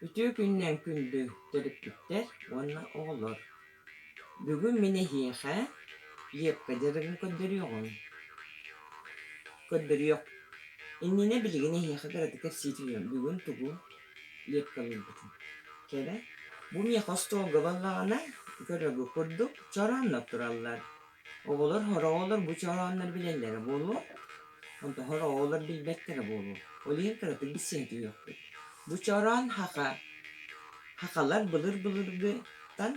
Үтүө күнүнэн күндү төрөппүттэр уонна оҕолор! Бүгүн мин эһиэхэ лепка дьарыгын көрдөрүөҕүм. Көрдөрүөх иннинэ билигин эһиэхэ кыратык кэпсии түһүөм. Бүгүн тугу лепкалыырбытын. Кэрэ, бу миэхэ остуолга баллаҕына, көрөргүт курдук, чорооннор тураллар. Оҕолор сороҕолор бу чорооннор билэллэрэ буолуо, онтон сороҕолор билбэттэрэ буолуо. Ол иһин кыратык билсэн түһүөхпүт. Бу чороон хаха хахалар былыр-былыргыттан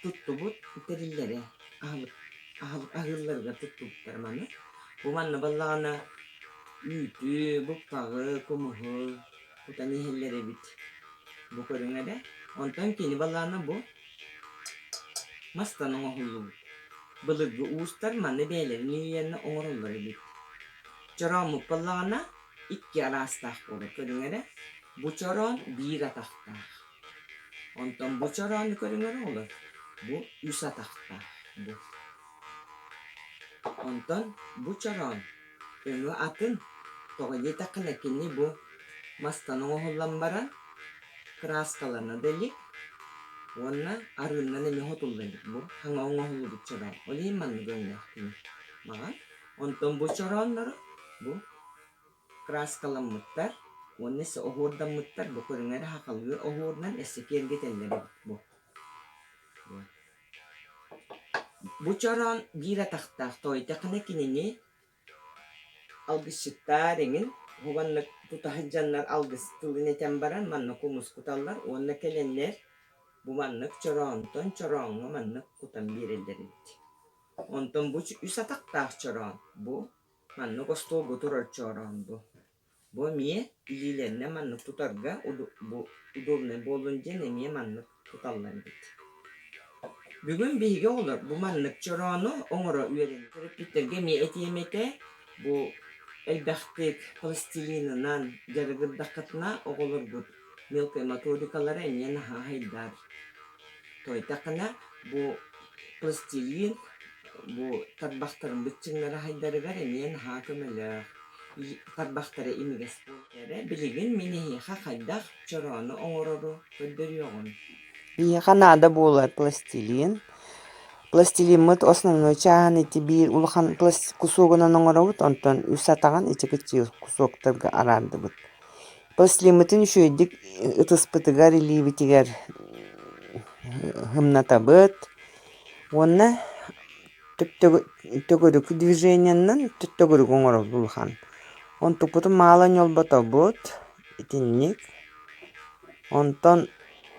туттубут тэриллэрэ аһылык аһыылларыгар туттубуттара маны. Бу манна буоллаҕына үүтү, буппаҕы, кумуһу кутан иһэллэр эбит. Бу көрүҥ эрэ. Онтон кини балаана бу Мастан оҥоһуллубут. Былыргы уустар маны бэйэлэрин үүйэннэ оҥороллор эбит. Чорооммут буоллаҕына икки араастаах буолар көрүҥ эрэ. Бу чороон биир атахтаах. Онтон бу чороону көрүҥ эрэ оҕолор, бу үс атахтаах бу. Онтон бу чороон Өҥө атын, тоҕо диэтэххинэ кини бу мастан оҥоһуллан баран кырааскалана да илик уонна арыыннан эмиэ хотулла илик бу хаҥа оҥоһуллубут чороон. Ол иһин маннык өҥнөөх кини маҕан. Онтон бу чорооннору бу кырааскаламмыттар уонна өссө оһуордаммыттар бу көрүҥэ эрэ сахалыы оһуорунан өссө киэргэтэллэр эбит бу. Бу чороон биир атахтаах тоойдоххуна кинини Алгысчыттаар эҥин уһуганнык тута сылдьаннар алгыс тылын этэн баран манна кумус куталлар уонна кэлэннэр бу маннык чороонтон чорооҥҥо маннык кутан биэрэллэр эбит. Онтон бу үс атахтаах чороон бу маннык остуолга турар чороон бу. Бу эмиэ илиилэринэн маннык тутарга бу удобнай буоллун диэн эмиэ маннык туталлар эбит. Бүгүн биһиги оҕолор бу маннык чороону оҥоро үөрэннибит. Төрөппүттэргэ эмиэ этиэм этэ, бу элбэхтик пластилинынан дьарыгырдаххытына оҕолоргут мелкай моторикалара эмиэ наһаа хайдар. Тоойдоххуна бу пластилин бу тарбахтарын быччыҥнара хайдарыгар эмиэ наһаа көмөлөөх. Тарбахтара имигэс буолар. Билигин мин эһиэхэ хайдах чороону оҥорору көрдөрүөҕүм. Биһиэхэ наада буолар пластилин. Пластилиммыт основной чааһын ити биир улахан кусуогунан оҥоробут, онтон үс атаҕын ити кыччыыр кусуоктарга араардыбыт. Пластилиммытын үчүгэйдик ытыспытыгар, илиибитигэр һымнатабыт уонна төгүрүк движениеннэн төгүрүк оҥоробут улахан. Онтукпутун маала ньолботобут итинник. Онтон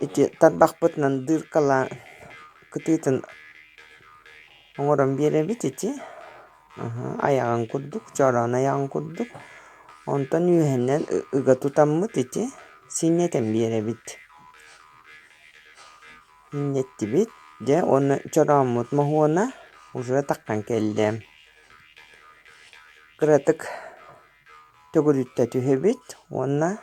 ити тарбахпытынан дыркалаан кытыытын оҥорон биэрэбит ити айаҕын курдук, чороон айаҕын курдук. Онтон үөһэнэн ыга тутаммыт ити синньэтэн биэрэбит. Синньэттибит, дьэ уонна чорооммут моһуона уже таххан кэллэ. Кыратык төгүрүттэ түһэбит уонна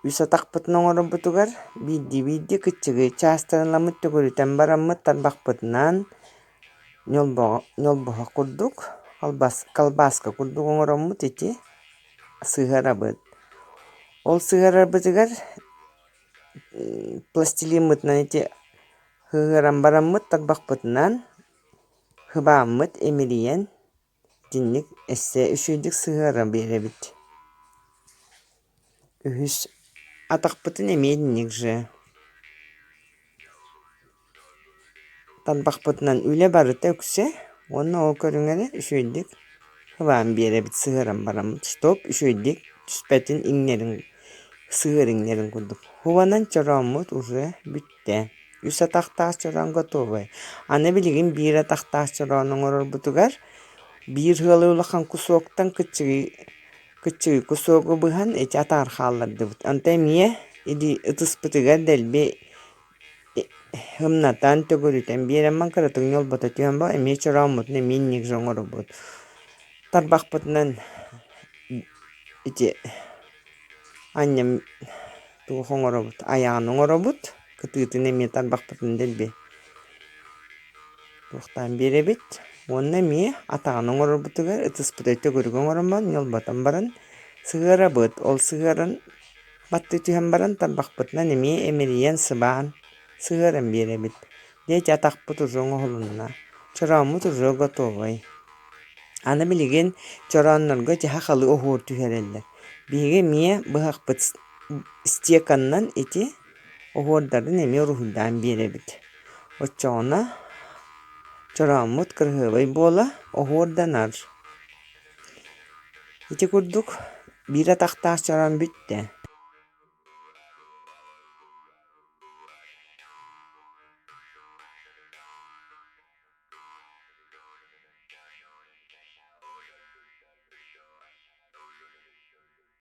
үс атахпытын оҥорорбутугар биирдии-биирдии кыччыгый чаастарыламмыт төгүрүтэн бараммыт тарбахпытынан ньолбоһох курдук колбаска курдук оҥороммут ити сыһыарабыт. Ол сыһыарарбытыгар пластилиммытынан ити сыһыаран бараммыт тарбахпытынан хыбааммыт имэрийэн Итинник өссө үчүгэйдик сыһыара биэрэбит. Үһүс атахпытын эмиэ итинник же тарбахпытынан үлэ барыта үксэ уонна ол көрүҥэ үчүгэйдик сыбаан биэрэбит сыһыаран бараммыт чтоб үчүгэйдик түспэтин иҥнэрин сыһыар иҥнэрин курдук. Һубанан чорооммут уже бүттэ. Үс атахтаах чороон готовай. Аны билигин биир атахтаах чороон оҥорорбутугар биир ыалы улахан кусуоктан кыччыгый кыччыгый кусуогу быһан ити атаҕар хааллардыбыт. Онто эмиэ илии ытыспытыгар дэлби ымнатан төгүрүтэн биэрэн кыратык ньолбото түһэн бо эмиэ чорооммутун эмиэ инник же оҥоробут. Тарбахпытынан ити анньан туох оҥоробут айаҕын оҥоробут кытыытын эмиэ тарбахпытын дэлби туохтаан биэрэбит уонна эмиэ атаҕын оҥорорбутугар ытыспыт төгүрүк оҥорон баран ньолботон баран сыһыарабыт ол сыһыаран. Баттыы түһэн баран тарбахпытынан эмиэ имэрийэн сыбаан, сыһыаран биэрэбит. Дьэ ити атахпыт уже оҥоһулунна, чорооммут уже готовай. Аны билигин чорооннорго дьаһах-алы оһуор түһэрэллэр. Биһиги эмиэ быһахпыт стеканнан ити оһуордарын эмиэ уруһуйдаан биэрэбит. Оччоҕуна чорооммут кыраһыабай буола оһуорданар. Ити курдук биир атахтаах чороон бүттэ.